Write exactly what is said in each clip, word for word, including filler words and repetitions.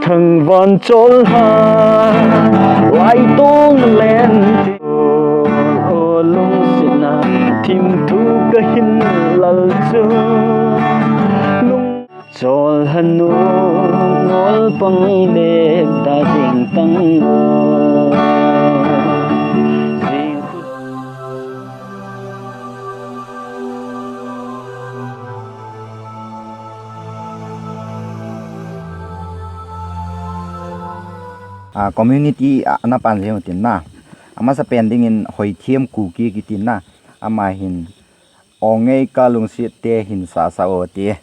Thangvan chol ha, lai tong len ti. O lungsit na, thim thu ka hin lal chu. Lung chol hanu, ngol pang le ta ding tang. Jing A, community a, ana pan jeng tin na. Amasa pen dingin Hoithem Kuki kitin na. Ama hin, "Ongei ka lungsit te hin sa sa o," ti.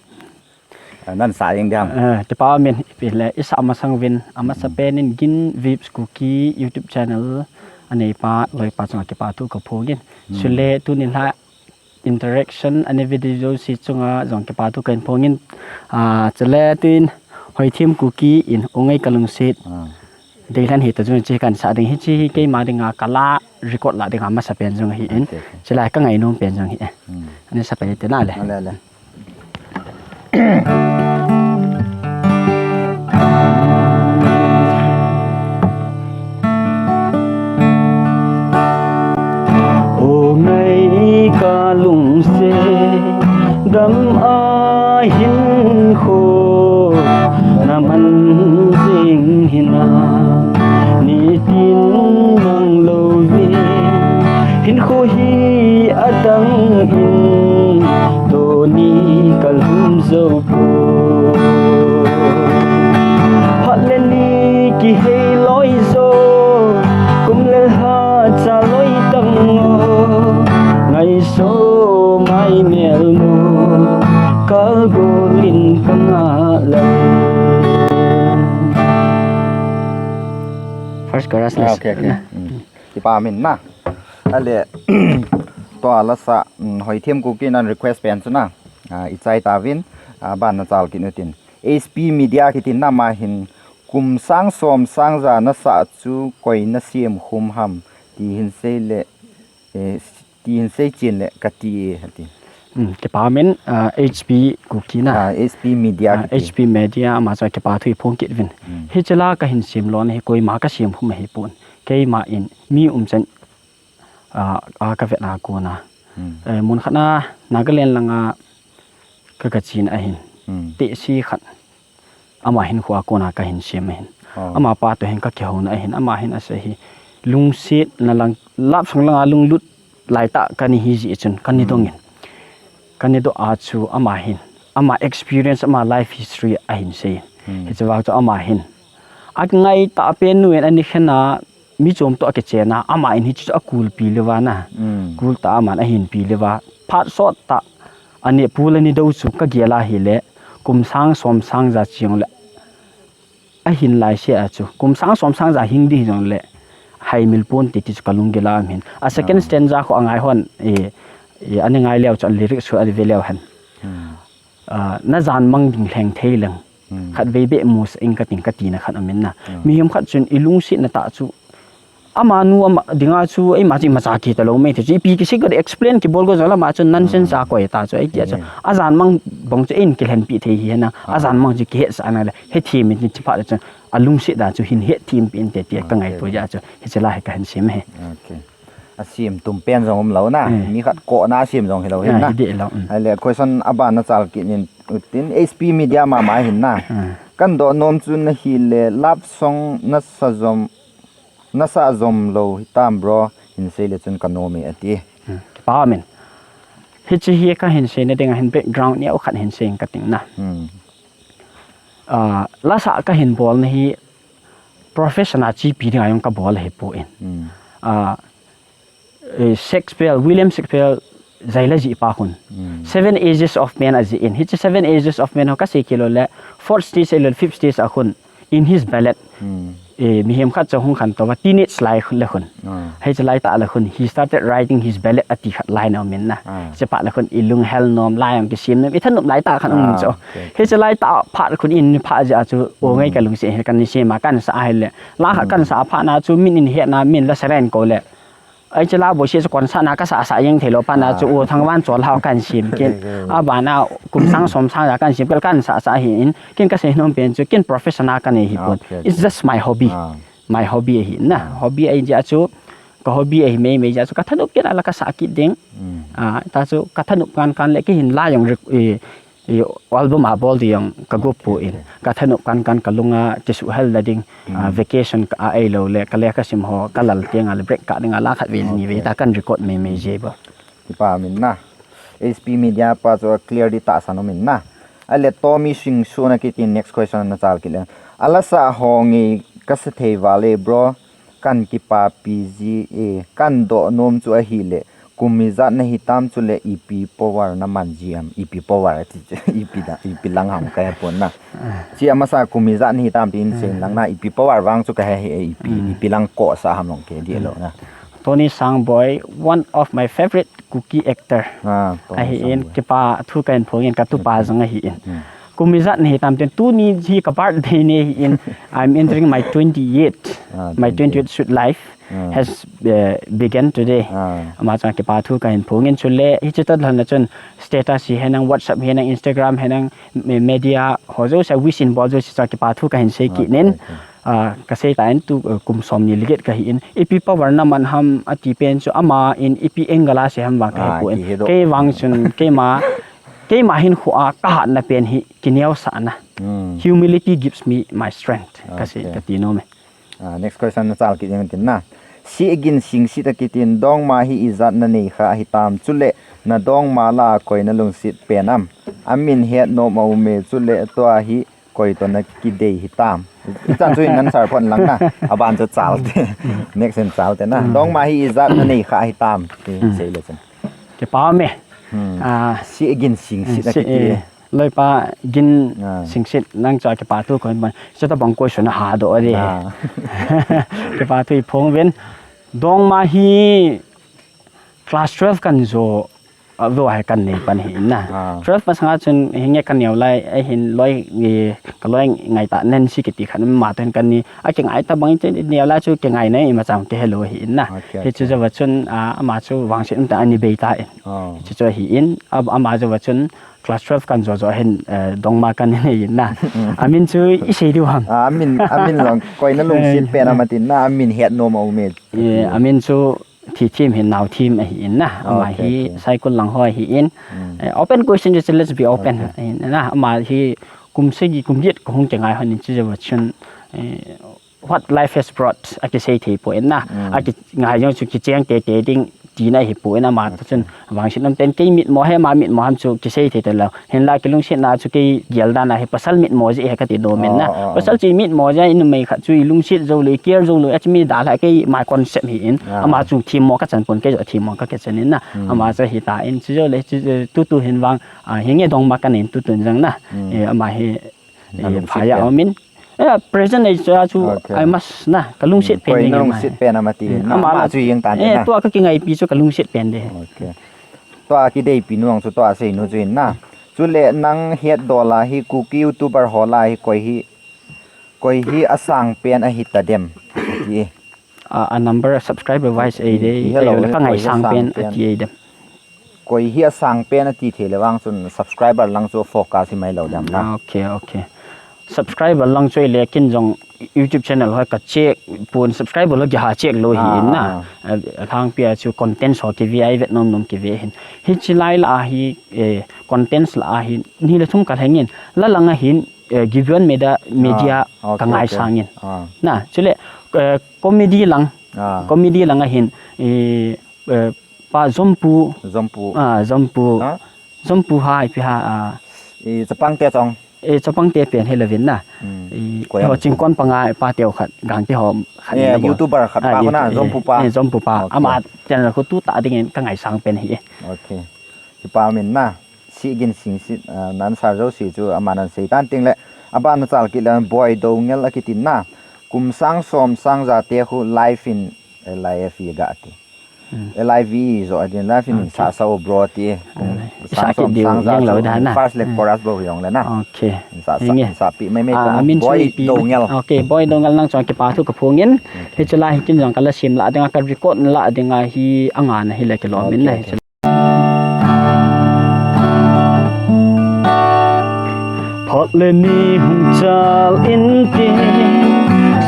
A, nan sa jeng diam. Eh, kipa min ipi le, isa masang vin, amasa pen in Gin Vips Kuki YouTube channel, anei pa, loi pa chunga kipa thu ka phongin. Sule tunin la interaction, ani video si chunga jong kipa thu ka in phongin. A, chule tin Hoithem Kuki in Ongei ka lungsit. A. Deilan hi ta jong chi kan sa ding hi chi hi keima dinga kala record la dinga masa pen jong hi in. Okay, okay. Chulai ka ngainom pen jong hi. Hmm. Ani sa pen te na le. Ale, ale. O ngai ka lungse dam a hin kho na man jing hina ni tin mang lo vi hin kho hi a dang in to ni ka lum zo. Phat le ni kihei loi zo, kum le ha cha loi tang o, ngai so mai mel mo, kal golin ka nga lai. First chorus. Ah, okay, okay. Kipa min na. Ale, tua lasa, mm, Hoithem Kuki nan request pen chu na. Ah, i chai ta vin, ah, ban na chal kit nu tin. H P Media kitin na ma hin kum sang som sang ja na sa chu koi na siam khum ham ti hin sei le, eh, ti hin sei chin le ka ti e, ha ti. Hmm, kipa min, ah, H P Kuki na. Ah, H P Media. Ah, kitin. H P Media, ama cha kipa thu i phong kit vin. Hmm. Hi chila ka hin siam lo na hi koima ka siam khum hi pon. Keima in mi um chan a, a ka vet na kona. Hmm. Eh, mun khat na Nagaland langa ka ka chin ahin. Hmm. Tehsi khat. Ama hin khua kona ka hin siam ahin. Oh. Ama pa to hin ka kihou na ahin. Ama hin asa hi lungsit na lang, lap sung langa lunglut lai ta ka ni hi ji chun ka ni dong in. Ka ni do a chu ama hin. Ama experience, ama life history ahin sei. Hmm. Hi chu vang chu ama hin. A ngai ta pen nu in ani khen a mi chom to a kichen a, ama in hi chu a kulpi leuva na. Mm. Kul ta aman a hinpi leuva. Phat sot ta a neh pu le ni do chu ka gel a hile, kum sang som sang ja cheng le a hin lai se a chu. Kum sang som sang ja hing di jong le, hai mil pon ti ti chu ka lunggel a um hin. A second stanza kho a ngai hon, e, e, ani ngai leu chu a lyrics chu a ve leu hen. Mm. Ah, na jan mang ding lheng thei leng. Hmm. Khat vei beh mu sa ing ka ting ka tina khat amin na. Hmm. Mihem khat chun i lungset na ta chu. Ama nu ama dinga chu, eima chu ima cha ki ta lo mai the chu. Ipi ki si ka explain ki bol go jala ma chu nonsense a koi ta chu. Ai tia chu. Hmm. A jan mang bang chu in ki lhen pi thei hi na. A jan mang chu ki het sa na le. He thi mi ni chi pha le chu. A lungset da chu hin het thim pi in te tia ka ngai to ja chu. He chila he ka hen sim he. Okay. A sim tum pen jong um lo na. Eh. Mi khat ko na sim jong hi lo hin na. Hi de lo, um. Ahile question a ban na chal kit nin utin H P Media mama hin na. Ah. Kan do nom chu na hi le love song na sa jom, na sa jom lo hi tam bro, hin sei le chun ka nom e ati. Hmm. Kipa min. Hichi hi ka hin sei na ding a hin background ni au khat hin sei ka ting na. Hmm. Ah, la sa ka hin bol na hi profession a chi pi ding a jong ka bol hi pu in. Hmm. Ah, eh, Shakespeare, William Shakespeare, jai la ji pa khun. Hmm. Seven Ages of Men a ji in. Hichi Seven Ages of Men ho ka sei kilo le, fourth stage le, fifth stage a khun. In his ballad. Hmm. Eh, mihem khat chu hung khan to va teenage lai khun le khun. Ah. Hichi lai ta le khun. He started writing his ballad ati khat lai na min na. Ah. Hichi pa le khun i lung hel nom lai ang ki sim nom. I than nom lai ta khan um chu. Ah, okay. Hichi lai ta pha khun in pha ja chu. O ngai ka lungset he kan ni sim a kan sa a hi le. La khat kan sa pha na chu min in he na min la seren ko le. Ai, chila bo si chu concert na ka sa sa jeng thei lou pa na chu, u Thangvan Cholhao kan sim kin. A ba na kum sang som sang ja kan sim kel kan sa sa hi in. Kin ka sei nom pen chu kin professional ka nei hi pon. It's just my hobby. My hobby ahi na. Hobby ahi ja chu, ka hobby ahi mei mei ja chu ka thanop kin ala ka sa kit ding. A, ta chu ka thanop kan kan le ki hin la jong rik, i, i album a bol di jong ka gup pu in. Ka thanop kan kan ka lunga ti su hel la ding. A, vacation ka a ei lo le ka le ka sim ho ka lal tiang a le break ka ding a la khat ve ni ve ta kan record mei mei je ba. Kipa min na. H P Media pa chu clear di ta sa no min na. A le Tommy Singsu na kiti next question na chal kit le. Ala sa ho ngi ka sa thei va le bro. Kan kipapi ji e, kan doh nom chu ahi le, kum ijat na hitam chu le ipi power na man ji am, ipi power ti chu, ipi da, ipi lang ham ka he pon na. Chi amasa kum ijat na hitam ti in sen lang na, ipi power vang chu ka he hi e, ipi, ipi lang ko sa ham long ke di lo na. Tony Sangboi, one of my favorite Kuki actor. Ah, Tony Ahi in, Sangboi. Kipa thu ka hin phong in ka tupa jong ahi in. Kum ijat na hitam tin, tuni hi ka birthday ni hi in, I'm entering my twenty-eighth, my twenty-eighth shoot life has, uh, begun today. Ama chang kipa thu ka hin phong in chule, hi chita lhon na chun status hi henang, WhatsApp hi henang, Instagram hi henang, me-, media ho jouse wish in bol jouse chang kipa thu ka hin sei kit nin. Ah, ka sei ta in tu, uh, kum som ni ligit ka hi in. Ipi power na man ham ati pen chu ama in ipi angle a sei ham vang ka he pu in. Kei vang chun, keima, keima hin khu a ka hat na pen hi kineo sa na. Humility gives me my strength. Ka sei, ka ti nom e. Ah, next question na chal kit jeng tin na. Si gin sing sit a kitin dongma hi ijat na nei kha hitam chule na dongma la koi na lungsit pen am. Amin het nom a um e chule tua hi koi to na kidei hitam. Ichan chu in answer phon lang na. Aban chu chal te. Next in chal te na. Dongma hi ijat na nei kha hitam. Ti sei le chun. Kipa me. Ah, si gin sing sit a kiti. Loipa gin sing sit nang cha kipa thu ko ban. Sa ta bang question ha do de. Kipa thu i phong ven. Dongma hi class twelve kan jo, a, vo hai kan nei pan hi na. Twelve pass nga chun hinge kan neo lai, a hin loi nge, ka loi ngai ta nen si kiti khan ma ten kan ni. A ki ngai ta bang te neo lai chu ki ngai nei ma chang ke hello hi na. Hi chu jo va chun, a, ama chu vang si um ta ani bei ta in. Chu chu hi in, a, ama jo va chun class twelve kan jo jo hin, eh, dongma kan nei na. Amin chu i sei diu ham. Ah, amin, amin long koi na lungsit pen ama tin na, amin het nom a um e. Eh, amin chu Thi thim hin nau thim ahi in na. Ama hi Saikul lang ho ahi in. Eh, open question chu, let's be open. Ahi in na. Ama hi kum sagi kum giet ko hung ke ngai hon in chu je chun, eh, what life has brought. A ki sei thei po in na. A ki ngai jong chu ki cheng te te ding ti na hi po in ama ta chun vang sin um ten kei mit mo he ma mit mo ham chu ki sei thei te lo. Hinla ki lungset na chu kei gel dan a hi pasal mit mo ji he ka ti do min na. Pasal chu mit mo ja in mai khat chu i lungset jo le, i care jo le, a chi mi da la kei my concept hi in. Ama chu thim mo ka chan pon kei jo thim mo ka ke chan in na. Ama chu hi ta in chu jo le chu, eh, tu tu hin vang, ah, hi nge dongma ka nin tu tu jang na. Eh, ama hi, eh, pha ya min. Eh, present nei chu a chu I must na ka lungset pen ding. Lungset pen ama ti na. Ama chu yang ta na. Eh, tua ka ki ngai pi chu ka lungset pen de. Tua ki dei pi nuang chu tua sei nu chu in na. Chu le nang het do la hi Kuki YouTuber ho la hi koi hi, koi hi a sang pen a hi ta dem. Ti. A, a number subscriber wise ei de, ei le ka ngai sang pen a ti ei dem. Koi hi a sang pen a ti thei le vang chun subscriber lang chu focus hi mai lo dem na. Okay, okay. Subscriber lang chu ei le kin jong YouTube channel ho ka check pun subscriber lo ki ha check lo hi in na. A thang pia chu content ho ki vi ai vet nom nom ki ve hin. Hi chi lai la hi, eh, contents la ahin, ni le thum ka lhengin, la langa hin, eh, Gibeon Media, Media ka ngai sangin. Na, chule, eh, comedy lang, comedy langa hin, eh, eh, pa Zompu, Zompu. Ah, Zompu. Zompu ha, ipi ha, ah. I chapang te chong. Eh, chapang te pen hi lovin na. I ho chingkon panga pa teu khat, gang te ho khat. Eh, YouTuber khat pa na, Zompu pa. Eh, Zompu pa. Ama channel khu tu ta dingin ka ngai sang pen hi. Okay. Kipa min na, si gin sing sit, ah, nan sar jo si chu, ama nan sei tan ting le, aba na chal kit le, Boi Dongel a kitin na, kum sang som sang ja te khu life in, eh, life i ga ti. L I V E jo adin la fin sa sa o bro ti. Sa ki diu yang lo da na. First le chorus bo yong le na. Okay. Sa sa sa pi mai mai ko. Amin chu Boy Dongel. Okay, Boy Dongel nang chong kipa thu ka phungin. Hi chula hi kin jong ka la sim la dinga ka record la dinga hi anga na hi le ki lo min na hi. Phat le ni hung chal intin,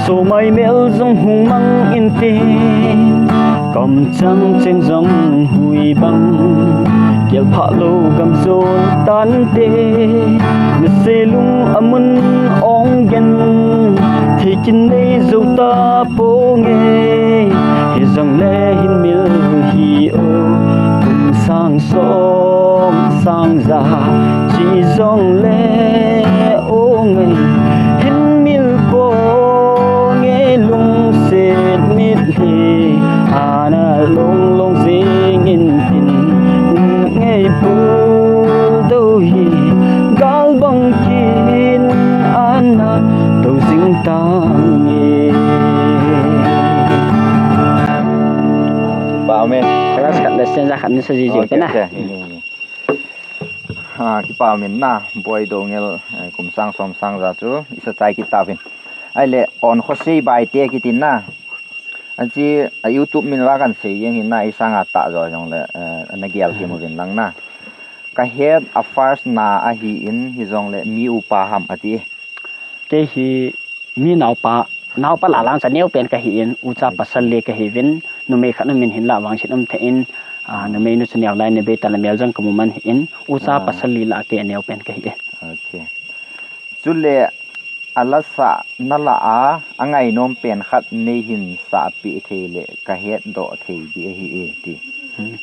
somai mel jong hung mang intin, kamchang cheng jong hui bang, gel pha lo gam jol tante, na se lung amun ong gen, thei kin nei jo ta ponge, hi jong le hin mil hi o, kum sang som sang ja, chi jong le o ngai, hin mil ponge lungset mit hi, ana long long jing intin, ngai pul do hi, gal bang kin ana do jing tange. Ba men. Chorus khat le stanza khat ni sa ji ji pe na. Ha, kipa min na, Boy Dongel, eh, kum sang som sang ja chu, isa chai kit ta vin. Ai le, On Khosei Bai te kitin na. Anchi, a YouTube min va kan sei jeng hin na, isanga ta jo jong le, eh, na gel ki mu vin lang na. Ka het a first na ahi in, hi jong le, mi upa ham ati. Kei hi mi naupa, naupa la lang cha neo pen ka hi in, ucha pasal le ka hi vin, numei khat na min hin la vang sin um the in, a, numei nu cha neo lai ne be ta la mel jong ka mu man hi in, ucha pasal li la ke neo pen ka hi e. Okay. Chule a la sa na la a, a ngai nom pen khat nei hin sa pi thei le ka het do thei bi ahi e ti. Hmm.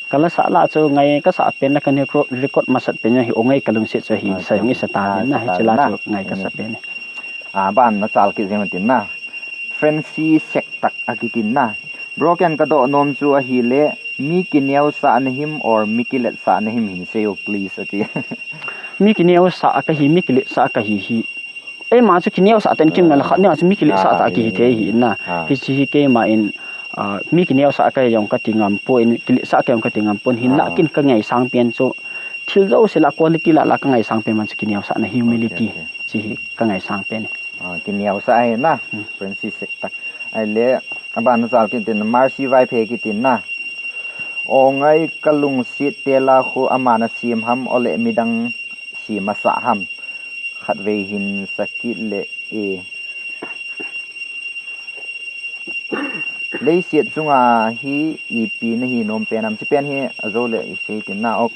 Ka la sa la chu ngai ka sa pen na ka ne record masat pen hi o ngai ka lungset chu hi sa jong i sa ta na hi chila chu ngai ka sa pen. A, ban na chal kit jeng tin na. Francis Sektak a kitin na. Bro ken ka do nom chu ahi le, mi kineosah na him or mi kiletsah na him hin sei o please ati. Mi kineosah ka hi, mi kiletsah ka hi hi. Ei ma chu kineosah ten kim na la khat ne chu mi kiletsah ta ki hi te hi na. Hi chi hi keima in, a, mi kineosah ka jong ka ti ngam pon, kiletsah ka jong ka ti ngam pon hin la kin ka ngai sang pen chu. Thil jo se la quality la la ka ngai sang pen man chu kineosah na humility. Chi hi ka ngai sang pen. Ah, kineosah ahi na. Hmm. Francis Sektak. Ai le, aban na chal kitin Mercy Vaiphei kitin na. O ngai ka lungset te la khu ama na sim ham o le midang sim a sa ham. Khat vei hin sa kit le e. Leiset chunga hi ipi na hi nom pen am chi pen hi a jo le i sei tin na ok.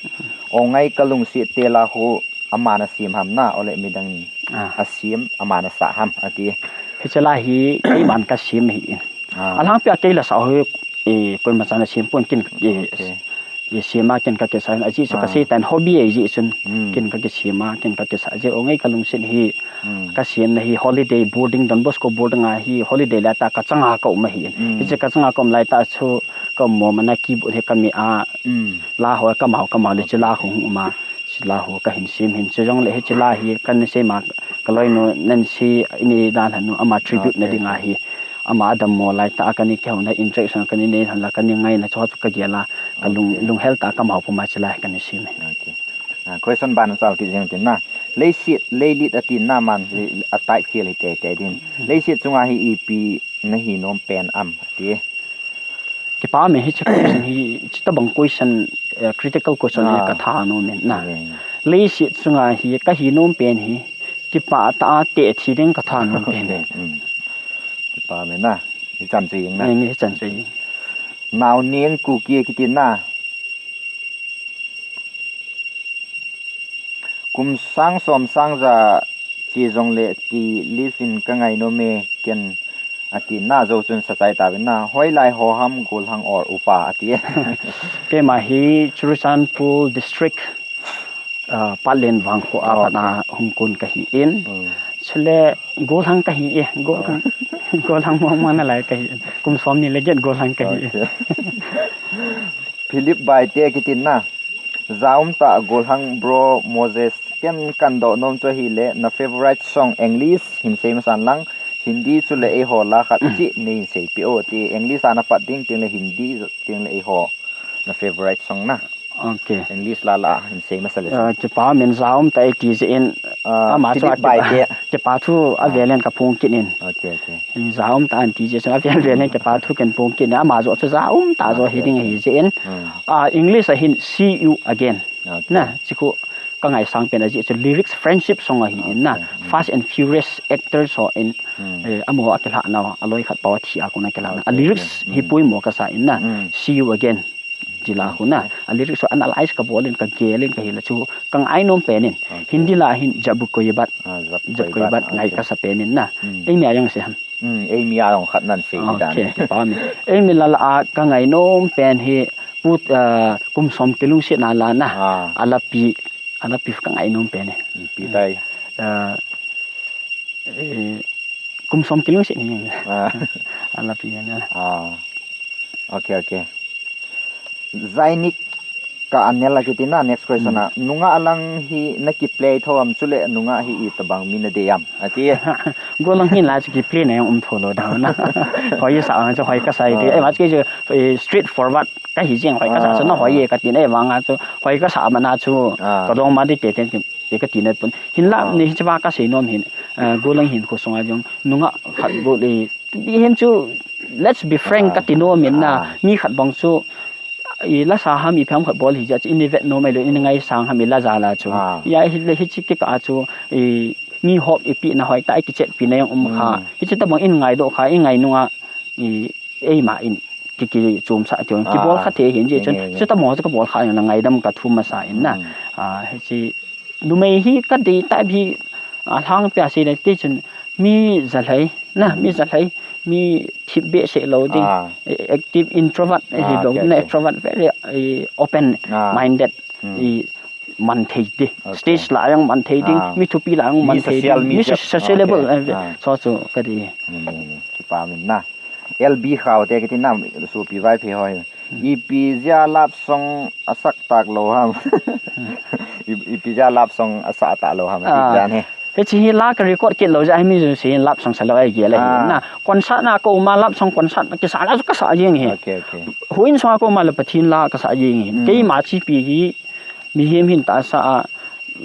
O ngai ka lungset te la khu ama na sim ham na, o le midang a sim ama na sa ham ati. Hi chala hi kei man ka sim hi in. A lang pia kei la sa ho e koi ma cha na sim pon kin e. Ye sima ken ka kisa, aji chu ka sei tan hobby aji chun ken ka kisima, ken ka kisa je o ngai ka lungset hi ka sim na hi holiday boarding Don Bosco boarding a hi holiday la ta ka changa ka um hi. Hi che ka changa ka um lai ta chu ka mo mana keyboard he ka mi a la ho ka mau ka mau le che la hung uma. Chila ho ka hin sim hin chu jong le hi chila hi kan sei ma ka loi nu nan si ini dan hanu ama tribute na dinga hi ama adam mo lai ta kan i keu na interaction kan i nei han la kan i ngai na chu ka gela ka lung lung hel ta ka mau puma chila kan i sim hin. Question ban chal ki jeng tin na leisit leilit atin na man a tai kiel hi te te din leisit chunga hi ipi na hi nom pen am ti. Kipa me hi che question hi chita bang question critical question hi ka tha nom in na. Leisit chunga hi ka hi nom pen hi kipa ta a te thi ding ka tha nom pen hi. Kipa me na hi chan chu ing na. Ni hi chan chu ing. Nau ning ku ki ki tin na. Kum sang som sang ja chi jong le ti lifin ka ngai no me ken ati na jo chun sa chai ta vin na hoi lai ho ham gul hang or upa ati. Keima hi Churachandpur district, ah, Patlen vang kho a pat a hung kun ka hi in. Chule gul hang ka hi e, gul hang, gul hang mo mo na lai ka hi in. Kum som ni le get gul hang ka hi in. Philip Baite kitin na. Jaum ta golhang bro Moses ken kan do nom chu hi le na favorite song English hin sei masan lang Hindi chu le eiho la khat chi nei hin seipeh o ti, English a na pat ding teng le Hindi teng le eiho na favorite song na. Okay. English la la hin sei masa le. Ah, kipa min ja um ta e ti jeh in. Ah, ama chu Philip Bai te. Kipa thu a velen ka phong kit in. Okay, okay. Hin ja um ta an ti jeh in a vel velen kipa thu ken phong kit in. Ama jo chu ja um ta jo hi ding hi jeh in. Hmm. Ah, English a hin See You Again. Okay. Na, chi khu ka ngaisang pen a jeh chu lyrics friendship song ahi in na. Okay. Hmm. Fast and Furious actors ho in, eh, amaho a kilhah na, a loi khat pa a thi a kon a kilhah na. A lyrics hi poimo ka sa in na. Hmm. See You Again. Ti la khu na. A lyrics ho analyze ka bol in, ka gel in ka hi la chu ka ngainom pen in. Okay. Hindi la hin Jab Koi Baat. Ah, Jab Koi Baat ngai ka sa pen in na. Hmm. Eimi a jong sei ham. Hmm, eimi a jong khat nan sei dan. Okay, kipa min. Eimi la la a ka ngainom pen hi put, ah, Kum Som Kilungset na la na. Ah. A la pi, a la pi ka ngainom pen e. Hmm, pi tai. Ah, eh, Kum Som Kilungset ni. Ah. A la pi na. Ah. Okay, okay. Zainik ka anel a kiti na, next question a. Hmm. Nungah lang hi na kiplay tho am, chule nungah hi itobang mi na dei am, ati. Gollhang hin la chu kiplay na jong um tho lou dan na. Hoi sa ang chu hoi ka sa e ti. Ah. Eh, ma chu kei chu, eh, straight forward ka hi jeng, hoi ka sa chu na hoi e ka ti na, eh, vang a chu hoi ka sa ma na chu. Ah. Ka dong ma di te te. Ti ka ti na pun. Hin la, ah, ni hiche va ka sei nom hin, eh, gollhang hinkho sunga jong nungah khat bou le, ti hin chu, let's be frank, ah, ka ti nom in na, ah, mi khat bang chu, i la sa ham, ipi ham khat bol hi jeh chu, i ni vet nom mai lou, i ni ngaisang ham, i la ja la chu. Ah. Ya, hi le, hiche kikah a chu, i, mi hop i pi na hoi ta, i kichetpi na jong um kha. Hmm. Hiche tobang in ngaidoh kha, i ngai nunga, i, eima in ki, kichomsah ti, ah, kibol kha thei hin jeh chun, nge, nge, nge, chuti mo chu ka bol kha in na, ngaidam ka thum masa in na. Hmm. Ah, hiche numei hi ka dei type hi, ah, lhangpi a sei le ti chun mi jalhai na, mi, hmm, jalhai, mi thip behseh lou ding, ah, eh, active introvert, eh, hi, ah, lou, okay, na, okay, extrovert very, eh, open, ah, minded, hmm, eh, man thei ding. Okay. Stage la jong man thei ding, ah, mi thupi la jong man thei ding. Mi social, mi so-, sociable, ah, okay, eh, ah, so chu ka dei. Nge, nge, nge. Kipa min na. L B Khao te kiti na, sopi Vaiphei ho hi. Hmm. Ipi jeh a love song a sak tah lou ham. Hmm. I, ipi jeh a love song a sah tah lou ham, ati dan hi. Hiche hi la ka record kit lou jeh a hi mi jouse hin love song sa lou ahi gel ahi na. Ah. Concert na ka um a love song concert na kisa na ka sa jeng hi. Okay, okay. Houin sunga ka um a le Pathen la ka sa jeng hi. Hmm. Keima chepi hi mihem hin tahsa a,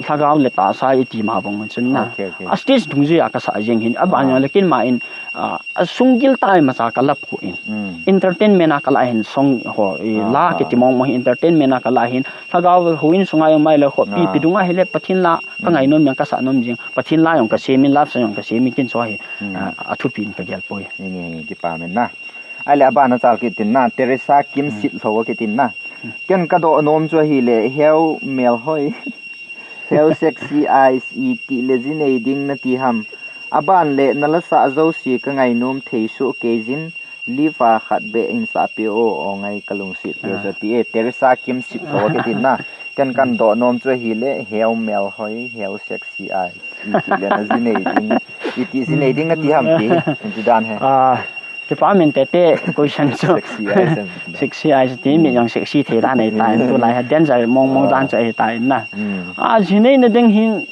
lhagao le tahsa i ti ma bang chun na. Okay, okay. A stage dungjui a ka sa jeng hin. Aban, ah, jong le keima in, ah, a sunggil tah a imacha ka la poi. Hmm. Entertainment a ka la hin song ho, i, ah, la, ah, kiti mong mong hi entertainment a ka la hin. Lhagao houin sunga jong mai le ho, pi, ah, pi dunga hi le Pathen la ka, hmm, ngainom jeng ka sa nom jeng. Pathen la jong ka sem in, love song jong ka sem in kin so hi. Hmm. Ah, a thupi in ka gel poi. Nge, nge, nge, kipa min na. Ahile aban a chal kit in na, Teresa Kimsit Lho kiti na. Hmm. Ken ka doh nom chu ahile, Heu Melhoi, Heu Sexy Eyes, iti le ji nei ding nati ham. Aban le na la sah jouse ka ngainom thei soh kei jin, live a khat beh in sah peh o, o ngai ka lungset te, ah, chu ati e, Teresa Kimsit Lho kiti na. Ken kan doh nom chu ahile, Heu Melhoi, Heu Sexy Eyes. Iti le na ji nei ding, iti ji nei ding nati ham ti hi, ti dan hi. Ah, kipa min tete question chu. Sexy Eyes em. Sexy Eyes ti mi jong sexy thei dan ahi ta in, tulai hi danger mong mong dan chu ahi ta in na. Hmm. Ah, ji nei na ding hin,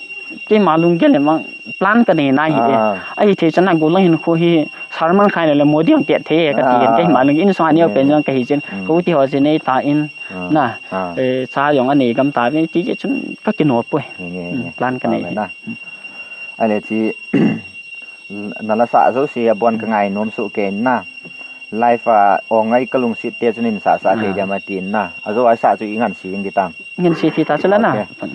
keima lunggel le mang plan ka nei na hi e. Ah. Ahi thei chan a gollhang hinkho hi, Salman Khan le Modi jong tet thei e ka ti in, ah, keima lung in sunga neo pen jong ka hi chen. Hmm. Ka u ti ho ji nei ta in. Ah. Na, ah, eh, cha jong anei gam ta ve, ti jeh chun ka kinop poi. Nge, nge, hmm, nge. Plan ka nei. Amen na. Ahile ti, na la sah jouse abon ka ngainom soh kei na. Live a, o ngai ka lungset te chun in sah sah thei diam ati na. Ajo a sah chu i ngansi ding ti tam. Ngansi ti ta chu la na. Okay.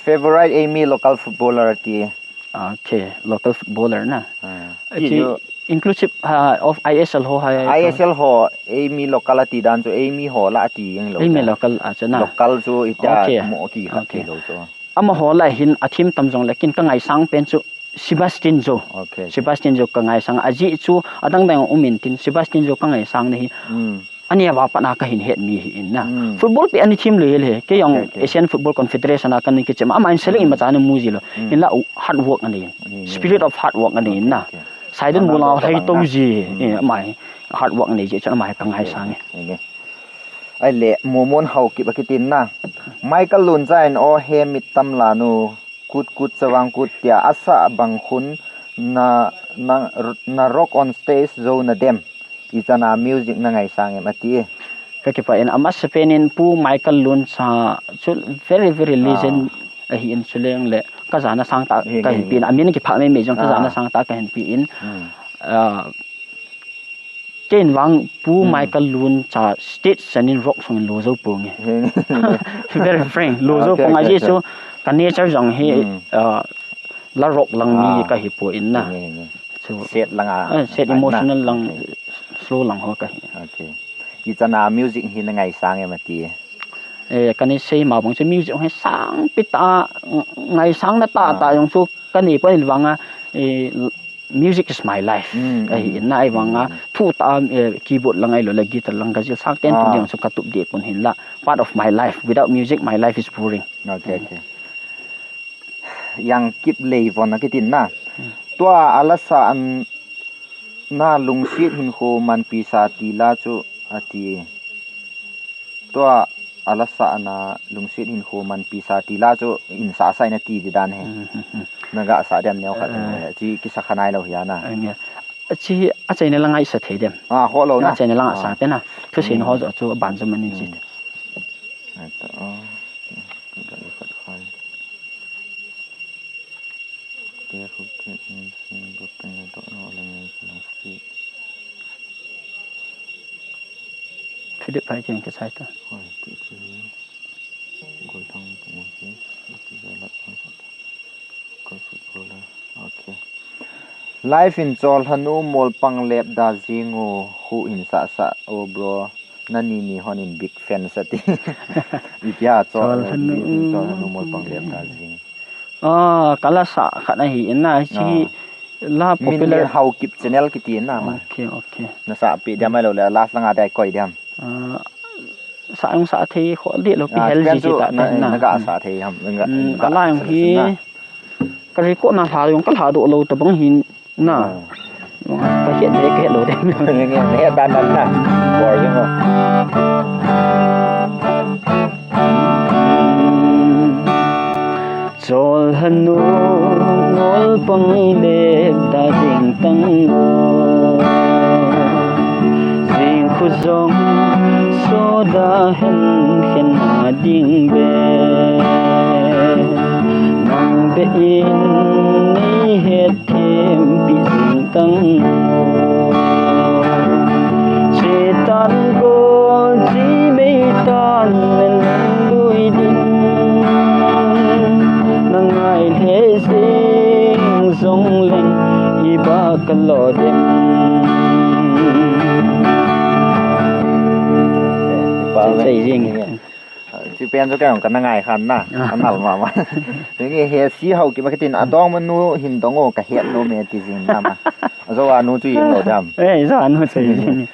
Favorite eimi local footballer ti. Okay, local footballer na. Ah. Ti chu inclusive, ah, of I S L ho hai. I S L ho, eimi local ati dan chu, eimi ho la ati jeng lou. Eimi local a chu na. Local chu itia, okay, mo ki khat, okay, thei lou chu. Amaho la hin a thim tam jong le kin ka ngaisang pen chu Sebastian Joe. Okay, okay. Sebastian Joe ka ngaisang a ji chu adang dang um in tin Sebastian Joe ka ngaisang na hi. Hmm. Ani a va pat na ka hin het mi hi in na. Hmm. Football pi ani thim le le. Kei jong, okay, okay, Asian Football Confederation a kan ni kichep ma. Ama in select, hmm, imacha na mu ji lou. Hmm. Hinla hard work ani. Hmm. Spirit of hard work ani na. Okay, okay. Saidon Ronaldo bula hai to ji. Hmm. Eh, ama hard work ani ji chu ama ka ngaisang e. Okay, okay. Ahile, Momon Haokip a kiti na. Michael Luncha in o he mit tam la nu. Kut kut chavang kut tia asa bang khun na na, na rock on stage jou nadem, ichan a music nangaisang em ati. Kakipah in, amasapen in Pu Michael Luncha chu very, very legend ahin, chuleng le kajana sangtah kahin pi in, amin kiphah mei mei jong kajana sangtah kahin pi in. Ken vang Pu Michael Luncha stage chan in rock sung in lo jou ponge. Very frank, lo jou ponge. Ajeh chu ka nature jong hi la rock lang mi kahi poi na. Chu set lang a, set emotional lang, slow lang ho kahi. Ichan a music hi nangaisang em ati. Eh, kana sei ma bang chu music hi sangpi tah a ngaisang na tah tah jong chu kanei pon in vang a, eh, music is my life. Ahi in na, ahivang a thu tah a, eh, keyboard lang ahilou le guitar lang kajil sangpen tu ding chu katup deh pon hinla. Part of my life. Without music, my life is boring. Okay, okay. Yang Kipleivon akitin na. Tua alasa ana lungset hinkho manpi sa tila chu ati. Tua alasa ana lungset hinkho manpi sa tila chu insasa in ati di dan he. Nagasah dem neo khat. Chi kisa khanai lou hi ana. Chi achaina langa isa thei dem. Ah, ho lou na. Achaina langa sa te na. Thusen ho jo chu banjo manin chi te. Philip Phai cheng ke sai ta. Okay. Live in Cholhanu Molpang lep da jing u, hu in sa sa o bro. Nani ni hon in big fan sa ti. Ipia Cholhanu Molpang lep da jing. Ah, kalasa khat ahi in na, chi la popular. Min Haokip channel kiti na ma. Okay, okay. Nasa pi diam mai lou le, last langa dai koi diam. Ah, sa jong sa thei kho di lou pi hel ji ji ta ta na. Nagasah thei ham. Ala jong hi. Ka record na lha jong ka lha doh lou ta bang hin. Na. Ka het de, ka het lou de. Nge, nge, nge, dan, dan, na. Bor jing o. Cholhanu Molpang lep da jing tang o. Jing khu jong soda hen khen na ding be. Nang be in nei het thempi jing tang o. Chetan gol ji mei tan na lui ding. Na ngai le jing jong leng iba ka lo dem. Chei, chei jing. Chi pen chu kei jong kana ngai khan na. Anal mama. Nge he si Haokip ma kitin adong manu hin dong o ka het lou me ti jing na ma. Ajo anu chu jing lou dam. Eh, jo anu chu jing.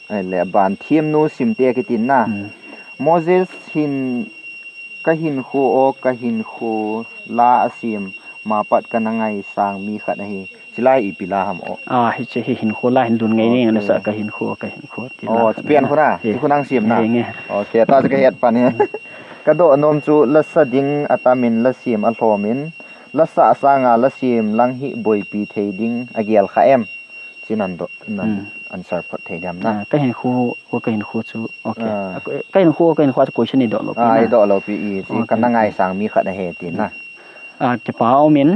Ai le ban thim nu sim te kitin na. Moses hin ka hinkho o ka hinkho la asim ma pat kana ngaisang mi khat ahi. Chilai ipi la ham o. Ah, hiche hi hinkho la hin lun ngai ni ngan sa ka hinkho, ka hinkho ti la. Oh, chipian khu na, chi khu nang sim na. Nge. Okay, ta ka het pan he. Ka doh nom chu lasa ding atam in la sim alhom in, lasa sanga la sim lang hi boipi thei ding agel kha em. Chi nan doh, nan answer phot thei diam na. Ah, ka hinkho, o ka hinkho chu, okay. Ka hinkho, ka hinkho chu question i doh lou pi na. I doh lou pi i, chi kana ngaisang mi khat ahi ti na. Ah, kipa um in,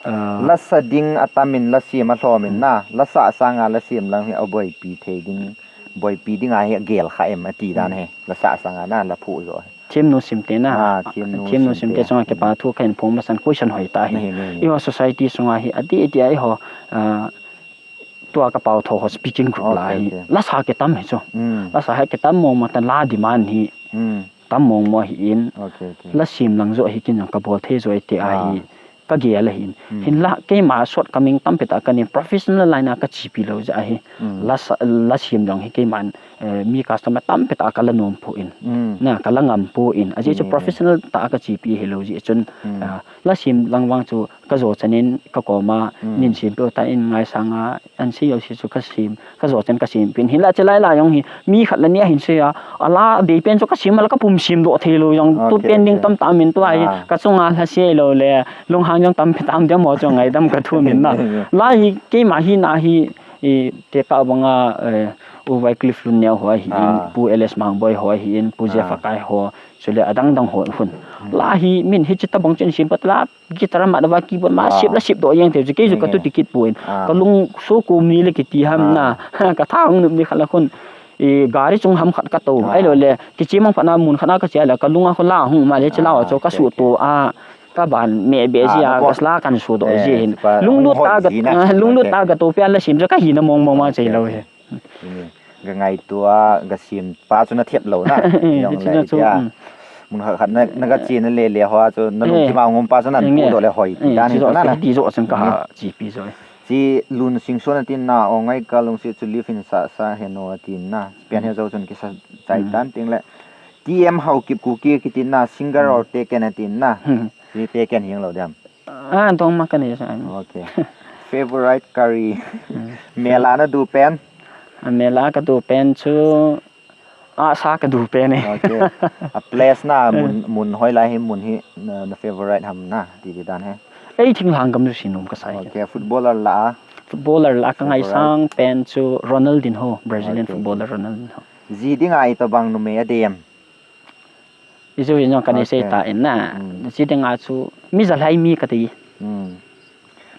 ah, lasa ding atam in la sim alhom in na, lasa sanga la sim lang hi aboipi thei ding, boipi ding ahi agel kha em ati dan he, lasa sanga na la phu jo. Thim nu sim te na. Ah, thim nu sim te. Thim nu sim te chunga kipa thu ka hin phong masan question hoi ta hi. Iho society sunga hi ati ati a iho, ah, tua ka pau tho ho speaking group la hi. Lasa kitam hi chu. Lasa hi kitam mong mong tan la demand hi. Tam mong mong hi in. La sim lang jo hi kin jong ka bol thei jo te a hi. Ka gel ahin. Hinla keima shortcoming tampi ta ka nei, professional line a ka chepi lou jeh ahi. Lasa, la sim jong hi keiman, eh, mi customer tampi ta ka la nom poi. Na ka la ngam poi. Ajeh chu professional ta ka chepi hilou jeh chun, ah, la sim lang vang chu ka jo chanin ka koma, "Nin sempeh o," tia ngaisang a, an sei jouse chu ka sem, ka jo chan ka sempeh in. Hinlah chulai la jong hi mi khat le ni ahin sei a, ala dei pen chu ka sem a la ka pum sem doh thei lou jong, tu pen ding tamtah min tua hi, ka chunga lhase lou le, lunghang jong tampi tam ding mo chu ngaidam ka thum in na. La hi keima hi na hi, i, tekah banga, eh, U Wycliffe Lunneo ho ahin, Pu L S Mangboi ho ahin, Pu Jeff Akai ho, chule adang dang ho hun. La hi min hiche tabang chu in sem pat la, guitar ma, va keyboard ma, sep la sep doh jeng thei chu, kei chu ka tu ti kit poi. Ka lung so kum ni le kiti ham na, ka tha hung nup ni khat la khun, i, gari chung ham khat ka tou. Ahilou le, kichemang phat na mun khat na ka che a le, ka lung a khu la hung ma le, che la chu ka suh to a, ka ban me be ji a, ka la kan suh doh ji hin. Lunglut ta ka, lunglut ta ka to pia la sem chu ka hina mong mong ma che lou hi. Ka ngaito a, ka sem pa chu na thep lou na. Jong le chu, tia. Mun khat khat na, na ka che na le le ho a chu, na lungthim a ngom pa chu nan pu doh le hoi ti dan hi chu na. Ti jo chun ka ha, chi pi jo. Chi Lun Singson atin na, o ngai ka lungset chu live in sa sa he no atin na. Pen he jo chun kisa chai tan ting le. T M Haokip Kuki kitin na, singer or teken atin na. Chi teken hing lou diam. Ah, dong ma ka nei sa. Okay. Favorite curry. Mel a na du pen. A mel a ka du pen chu, a sa ka du pen e. Okay. A place na mun, mun hoi lai hi mun hi na, na favorite ham na, ti ti dan he. Ei, thinglhang gam chu si nom ka sa e. Okay, footballer la a. Footballer la a ka ngaisang pen chu Ronaldinho, Brazilian footballer Ronaldinho. Ji dinga itobang numei adei em. Ijou in jong ka nei sei ta in na. Ji dinga chu mi jalhai mi ka ti.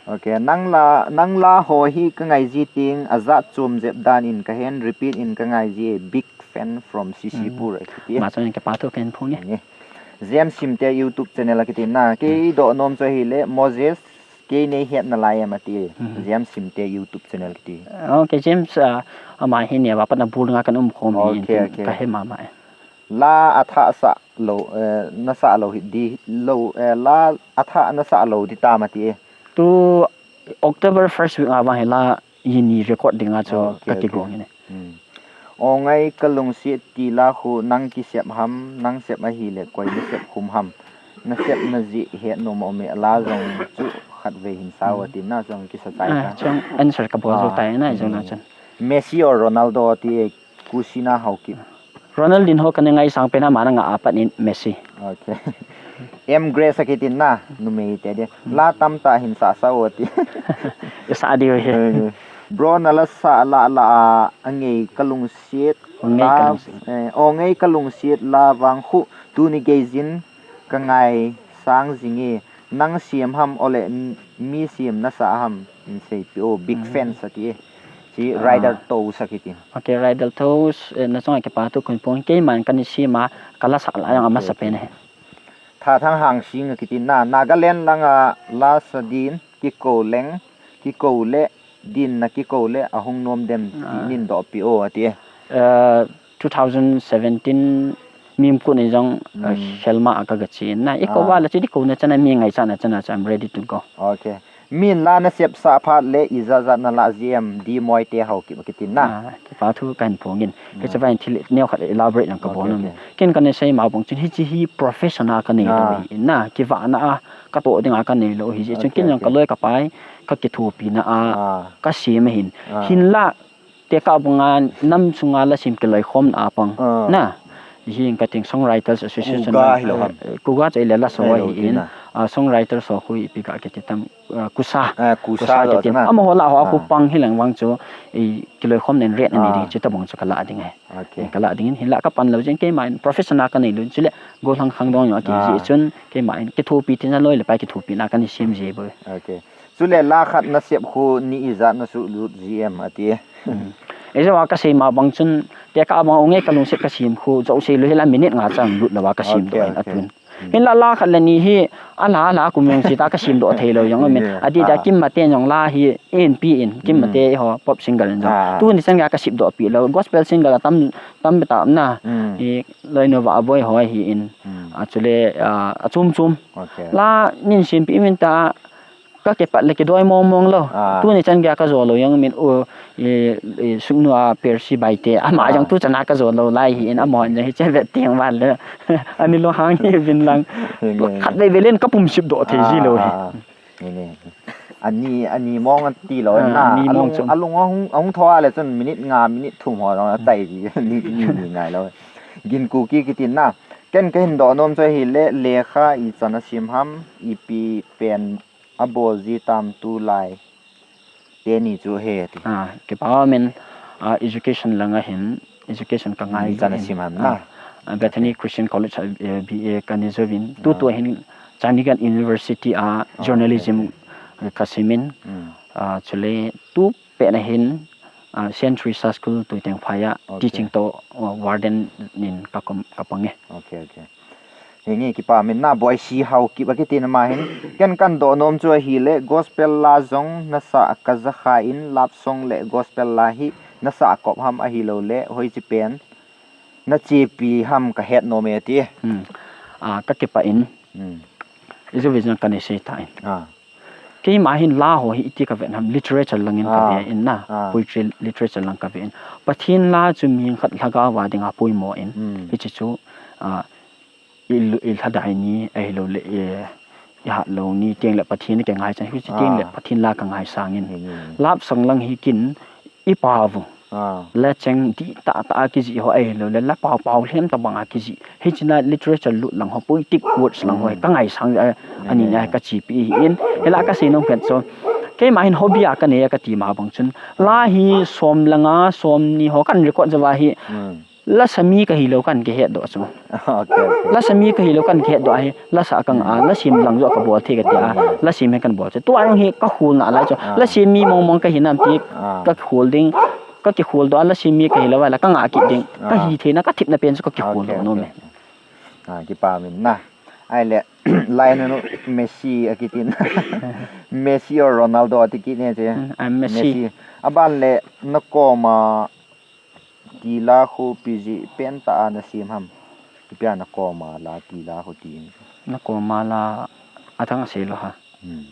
Okay, nang la, nang la ho hi ka ngai ji ting, ajat chom jep dan in ka hen, repeat in ka ngai ji e, big fan from C C Pur, eh, kiti. Ma chun ka pa thu pen phong e. Jem Simte YouTube channel a kiti na. Kei doh nom chu ahile Moses, kei nei het na lai em ati. Jem Simte YouTube channel kiti. Okay, James, ah, ama hi neo a pat na bul nga kan um khom hi in tin ka he mama e. La a thah sa lou, eh, na sa lou hi di lou, eh, la a thah na sa lou di tam ati e. Tu October first week a vang hi la hi ni record ding a chu ka kigong in e. O ngai ka lungset ti la khu nang kisep ham, nang sep ahile koi na sep khum ham. Na sep na ji het nom um e, la jong chu khat vei hin sao ati na jong kisa chai ta. Chong answer ka bol jou tai na jong na chun. Messi or Ronaldo ti e. Kusina Haokip. Ronaldinho ka nei ngaisang pen a, ama na nga a pat in Messi. Okay. M Grace akitin na, numei te di. La tamtah hin sa sa o ti. Sa di o he. Bro na la sa la la a, a ngei ka lungset. O ngei ka lungset. Eh, o ngei ka lungset la vang khu, tuni gei jin ka ngaisang jing e. Nang sem ham ole mi sem na sa ham in seipi o, big fan sa ti e. Chi Rider Toast akitin. Okay, Rider Toast, eh, na chunga kipa thu kahin phong, keiman ka nei sem a, ka la sa la jong amasa pen e. Thathang Hangsing akitin na, Nagaland langa la sa din, kikou leng, kikou le, din na kikou le, ahung nom dem ti nin dohpi o ati e. Eh, two thousand seventeen Mimkut in jong, eh, Helma a ka ga che in na. I kou va la chu di kou na chan a mi ngaichat na chan a chu I'm ready to go. Okay. Min la na sep sa phat le ijat jat na la ji em di moi te hau ki, kitin na. Ah, kipa thu kahin phong in. Hiche va in thil neo khat elaborate jong ka bol nom. Ken ka nei sei ma bang chun hiche hi professional ka nei lou hi in na. Kivahna a ka toh ding a ka nei lou hi. Chun ken jong ka loi ka pai ka kithopi na a ka sem ahin. Hinla tekah banga nam sunga la sem kiloikhomna a pang na. Hi in ka ting Songwriters Association Kuga na, hi lo ham? Eh, Kuga chu ile la so hi in, ah, Songwriters ho khu ipi ka kiti tam, ah, Kusa. Ah, Kusa Kusa lo kiti. Amaho la ho khu pang hi lang vang chu, eh, kiloikhomna in ret ani ding chu tabang chu ka la ding e. Okay. Ka la ding in, hinla ka pan lou jeng keima in professional ka nei lou chule gollhang khangdong jong aki ji chun keima in kithopi tina loi le pai kithopina ka nei sem ji bou. Okay. Chule la khat na sep khu ni ijat na suhlut ji em ati. Ejeh a ka sei ma bang chun, tekah bang u nge ka lungset ka sem khu, jouse lou hi la minute nga chan lut lou a ka sem doh in atun. Hinla la khat le ni hi, a la, a la kum jong si ta ka sem doh thei lou jong amin. Ati ta Kim Mate jong la hi, en pi in, Kim Mate ho, pop single in jong. Tuni chan ka sem doh pi lou, gospel single a tam, tam beta na. I loi no va boi ho hi in. A chule, a, a chum chum. La nin sem pi min ta, ka kipat le kidoi mong mong lou. Tuni chan gei a ka jo lou jong min u, i, i, Suknu a Percy Baite. Ama jong tu chan a ka jo lou lai hi in, ama jong hiche vet teng van le. Ani lou hang hi vin lang. Khat vei vei len ka pum sip doh thei ji lou hi. Ni, ni. Ani, ani mong ati lou Ah, na. Ani mong Alung, chun. Alung ahung, ahung thou a le chun minute nga, minute thum ho lou na chai ji. Ni, ni, ni ngai lou. Gin Kuki kiti na. Ken kahin doh nom chu ahile, lekha ichan asim ham, ipi pen abol ji tam tulai. Teni chu he ti. Ah, kipa min, ah, education langa hin, education ka ngai Ichan jin. Asim ham na. Ah, ah, Bethany Okay. Christian College, ah, eh, B A ka nei jouvin. Tu Ah. tu hin Chandigarh University a Ah, journalism okay, okay. ka simin. Mm. Ah, chule tu pen a hin, ah, Saint Teresa School Tuiteng Phai a Okay. teaching to, ah, warden nin ka kom, ka pang e. Okay, okay. Hinge kipa min na Boisi Haokip akiti na ma hin. Ken kahin doh nom chu ahile gospel la jong nasa ka jakha in love song le gospel la hi nasa kop ham ahilou le hoiche pen nachepi ham ka het nom e ti. Hmm. Ah, ka kipah in. Hmm. Ijou vin jong ka nei sei ta in. Ah. Keima hin la ho hi iti ka ven ham, literature lang in ka Ah. ve in na. Ah. Poetry literature lang ka ve in. Pathen la chu mi khat lhagao a dinga poimo in. Hmm. Hiche chu, ah, i lu-, i lhadai ni, ahilou le, i, i hat lou ni, teng le Pathen ka ngai chang, hiche teng le Ah. Pathen la ka ngai sang in. Hmm. Love song lang hi kin, i pao u. Ah. La cheng dihtah tah a kijih ho ahilou le, la pao pao lhem tabang a kijih. Hiche na literature lut lang ho, poetic words lang ho, Hmm. ka ngai sang, eh, ani Hmm. na ka chepi hi in. Hila ka sei nom pet chu. Keima hin hobby a ka nei a ka ti ma bang chun. La hi som le nga, som ni ho kan record jou a hi. Hmm. Lasa mi ka hilou kan kihet doh chu. Okay, okay. Lasa mi ka hilou kan kihet doh ahi. Lasa ka nga, Hmm. la sim lang jo ka bol thei ka ti a. Hmm. La sim hi kan bol chu. Tua jong hi ka khol na lai chu. Ah. La sim mi mong mong ka hi nam ti Ah. ka khol ding. Ka kikhol doh a la sim mi ka hilou a la ka nga kit ding. Ka Ah. hi thei na ka thip na pen chu ka kikhol Okay, doh nom okay, e. okay. Ah, kipa min na. Ahile, lai nu nu Messi akiti na. Messi or Ronaldo ati kit ne che. Hmm, I'm Messi. Messi. Aban le na koma Tila khu ipi jeh pen tah a na sim ham? Ipi a na koma la tila khu ti in. Na koma la adang asei lou ha. Hmm.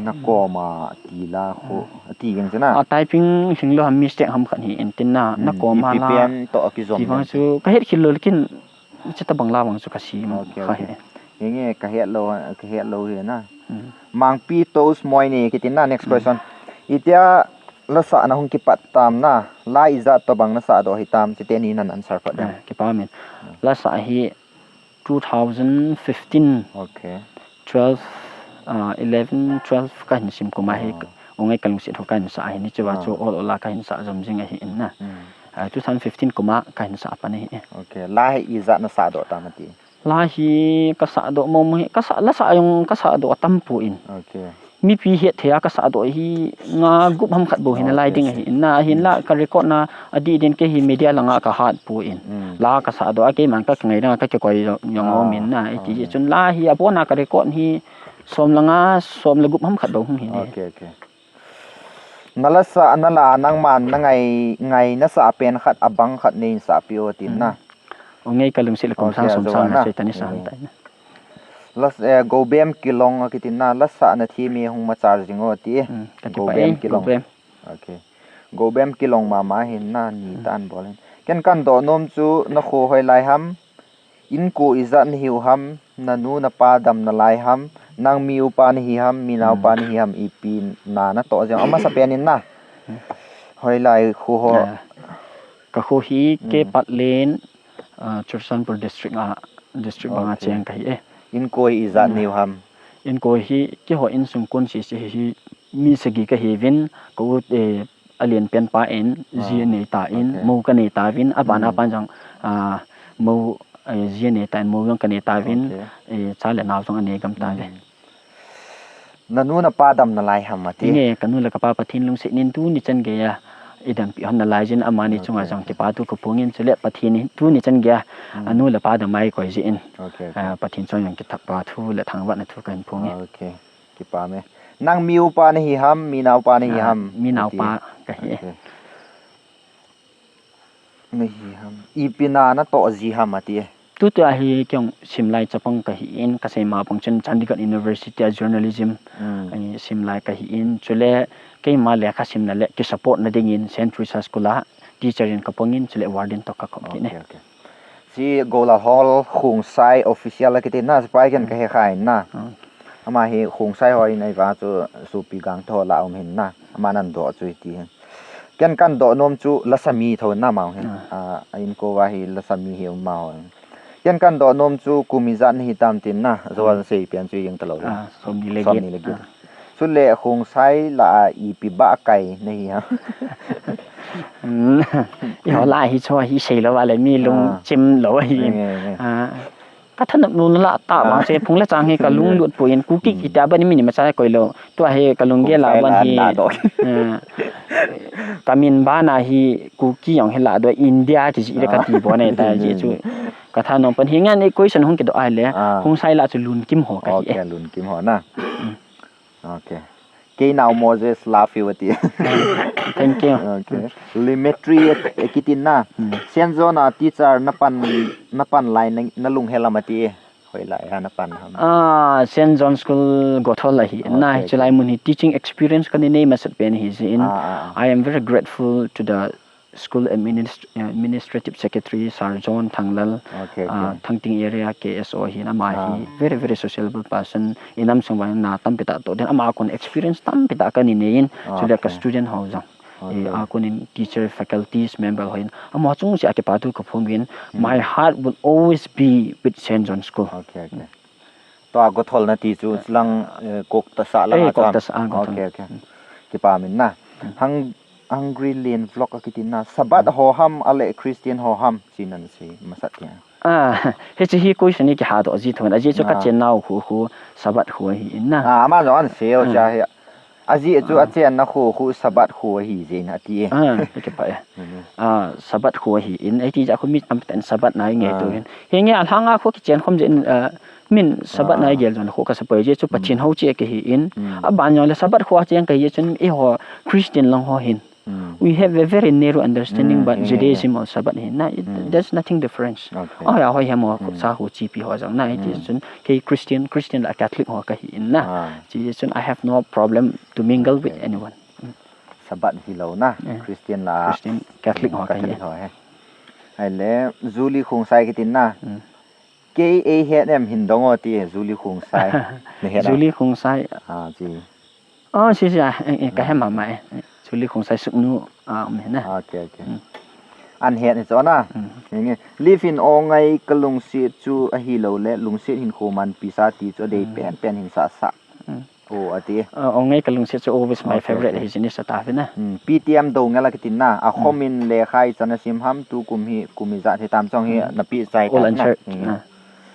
Na koma tila khu ati jeng chu na. A typing hing lou ha mistake ham khat hi in tin na. Na Hmm. koma Ipi la pen toh akijom ti vang len chu ka het khel lou lekin Chuti bang la bang chu ka sim Okay, kha okay. hi. Hinge ka het lou, ka het lou hi na. Hmm. Mangpi Toast Moini kiti na next Hmm. question. Itia la sa na hung kipat tam na, la ijat tobang na sa doh hitam, chuti ni nan answer pat ding. Eh, kipa min. Hmm. La sa hi two thousand fifteen, Okay. twelve, ah, eleven, twelve ka hin sim kum a hi, Oh. Ongei ka lungset ho ka hin sa hi, ni chu va chu Oh. ol ol a ka hin sa jom jing ahi in na. Hmm. Ah, two thousand fifteen kum a ka hin sa pan ahi. Okay, la hi ijat na sa doh tam ati? La hi ka sa doh mong mong hi, ka sa, la sa jong ka sa doh tam poi. Okay. Mipi het thei a ka sa doh hi nga gup ham khat bou hi na lai ding Okay, ahi. Na hin la Hmm. ka record na adih din kei hi media langa ka hat poi. Hmm. La ka sa doh a keiman ka ngai dang a ka kikoi jong Ah, jong um in na. Iti okay. Chun la hi abon a ka record hi som le nga, som le gup ham khat bou hung hi ne. Okay, okay. Na la sa, na la nangman na ngai, ngai na sa pen khat abang khat nei sa pi o tin na. Hmm. Ongei ka lungset le kum Okay, sang som ajo sang na na. Sei ta ni sang Hmm. ta na. La sa, eh, Gobem Kilong akiti na, la sa na thi mi hung ma char jing o ti. Hmm, ka ti pa Gobem e, Kilong. Gobem. Okay. Gobem Kilong mama hin na ni Hmm. tan bol hin. Ken kan doh nom chu na kho hoilai ham? Inko ijat na hiu ham, na nu na pa dam na lai ham, nang mi upa na hi ham, mi nau pa Hmm. na hi ham, ipi na na toh jeng. Amasa pen in na. Hmm. Hoilai kho ho. Ah, ka kho hi Hmm. K Patlen, ah, Churachandpur district a, district bang a Okay. cheng ka hi e. Inko hi ijat Hmm. na hiu ham. Inko hi keiho insung kon sese hi, hi mi sagi ka hiuvin, ka u, eh, alen pen pa in, Ah, ji nei ta in, okay. Mou ka nei tauvin, aban Hmm. apan jong, ah, mou, eh, ji nei ta in, mou jong ka nei tauvin, Okay. eh, cha le nao jong anei gam tauve. Hmm. Na nu na pa dam na lai ham ati? Inge, ka nu le ka pa Pathen lungset in tuni chan gei a, i dampi hon na lai jin amani Okay, chunga jong okay. kipa thu ka phong in chule Pathen in tuni chan gei a, Hmm. a nu le pa dam a eikoi jeh in, Okay, okay. ah, Pathen chunga jong kithah pa thu le thangvah na thu ka hin phong e. Okay. Kipa me. Nang mi upa na hi ham, mi nau pa na hi Ah, ham? mi nau Ati. pa ka hi e. Okay. Na hi ham. Ipi na na toh ji ham ati e. Tutu a hi kei jong simlai chapang ka hi in, ka sei ma bang chun Chandigarh University a journalism Hmm. a simlai ka hi in, chule keima lekha simna le ki support na ding in Saint Teresa School a teacher in ka pang in, chule warden toh ka khop kit e. Okay, okay. Chi Golal Hall Khongsai official a kiti na, sipai ken ka he kha in na. Hmm. Ama hi Khongsai ho in ahi vang chu sopi gangte ho lah a um hin na. Ama nan doh chu hiti hin. Ken kan doh nom chu Lasami tho na mau hin. Ah. Ah, a inko va hi Lasami hi um mau hin. Ken kan doh nom chu kum ijat na hi tam tin na. Zoan sei pian chu jeng ta lo. Ah, somni le get. Somni le get. Ah. Chule Khongsai lah a ipi ba kai na hi ha. Hmm. Eiho lah hi chu hi sei lo va le mi lung Ah. chim lo hi. Nge, nge. Ah. Ka thanop nom lah ta Ah. vang se phung le chang hi ka lung Nge. lut poi in Kuki Hmm. kiti a ban mi ni ma cha koi lo. Tua hi ka lung gel a Khongsai ban lah hi. lah doh. Ah. Ka min ban a hi Kuki jong hi lah doh India kiti le ka Ah. ti bon e ta Nge, ji nge, chu. nge. Ka thanom pan hi ngan ei question hung kidoh a le. Ah. Khongsai lah chu Lunkim ho ka hi e. Okay, Lunkim ho na. Hmm. Okay. Kei nao Moses Laffield ati. Thank you. Okay. Limetri e, e kiti na. Hmm. Saint John a teacher na pan, na pan lai na, na lung helam ati. Hoilai a na pan ham. Ah, Saint John School Gothol ahi. Okay, Na hi okay. chulai mun hi teaching experience ka ni nei masat pen hi jin. Ah, ah, ah. I am very grateful to the school administ-, uh, administrative secretary, Sir John Thanglal, Okay, uh, okay. Thangting area K S O hi na ama hi Ah. very, very sociable person. Inam sung vang na tampi ta to. Then ama kon experience tampi ta ka ni nei in. Chule ka Okay. student ho jong. Okay. Eh, a kon in teacher, faculties, member ho in. Ama chung si a kipa thu ka phong in. Hmm. My heart will always be with Saint John School. Okay, okay. Tua Gothol na ti chu lang, eh, Koktasa lang Eh, a chang. Koktasa, ah, Gothol. Okay, okay. Hmm. Kipa min na. Hmm. Hang-, Hungry Lane Vlog a kiti na. Sabbath Hmm. ho ham, ale Christian ho ham. Chi nan si masat tia. Ah, hichi hi question hi kiha doh ji thon. Aji chu ka Ah. chen nau khu khu Sabbath khu hi in na. Ah, ama jong an se o Ah. cha hi. Aji chu Ah. a chen na khu khu Sabbath khu hi jin ati e. Ah, hi kipa e. Mhm. Ah, Sabbath khu hi in. Ai ti ja khu mi tam ten Sabbath na nge Ah. tu hin. Hi nge a lhang a khu kichen khom jin, ah, min Sabbath na Ah. gel jon khu ka sa poi ji chu Pathen Mm. ho che ke hi in. Mm. A ban jong le Sabbath khu a chen ke hi chun eiho Christian lang ho hin. Mm. We have a very narrow understanding Mm, about yeah, yeah, Judaism yeah. or Sabbath hi. Na, it, Mm. there's nothing difference. Okay. Oh, ya, hoi hem ho, Mm. sa ho chi pi ho jang na, it is Mm. chun, kei Christian, Christian la Catholic ho ka hi in na. Ah. Chi chun, I have no problem to mingle with Okay. anyone. Mm. Sabbath hi lo na, Yeah. Christian la Christian, Catholic Mm, ho ka hi Catholic in. ho he. Ai le, Julie Khongsai kiti na. Mm. Kei ei het em hin dong o ti, Julie Khongsai. Na het a? Julie Khongsai. Ah, chi. Oh, si, si, ah, eh, eh, ka Ah. hem mama e. Julie Khongsai Suknu, ah, um, na. Ah, okay, okay. Mm. An het ni chu na. Mm. Nge, live in o ngai ka lungset chu ahi lo le, lungset hin kho man pi sa ti chu a dei Mm. pen pen hin sa sa. Mm. Oh, ati. Ah, o ngai ka lungset chu always my Okay, favourite okay. hi jin sa ta ve na. Mm. P T M do nge la kiti na. A Mm. khom in le khai chan a sim ham tu kum hi, kum ijat hi tam chong hi Mm. na pi chai All ta na. answered. Mm. Ah.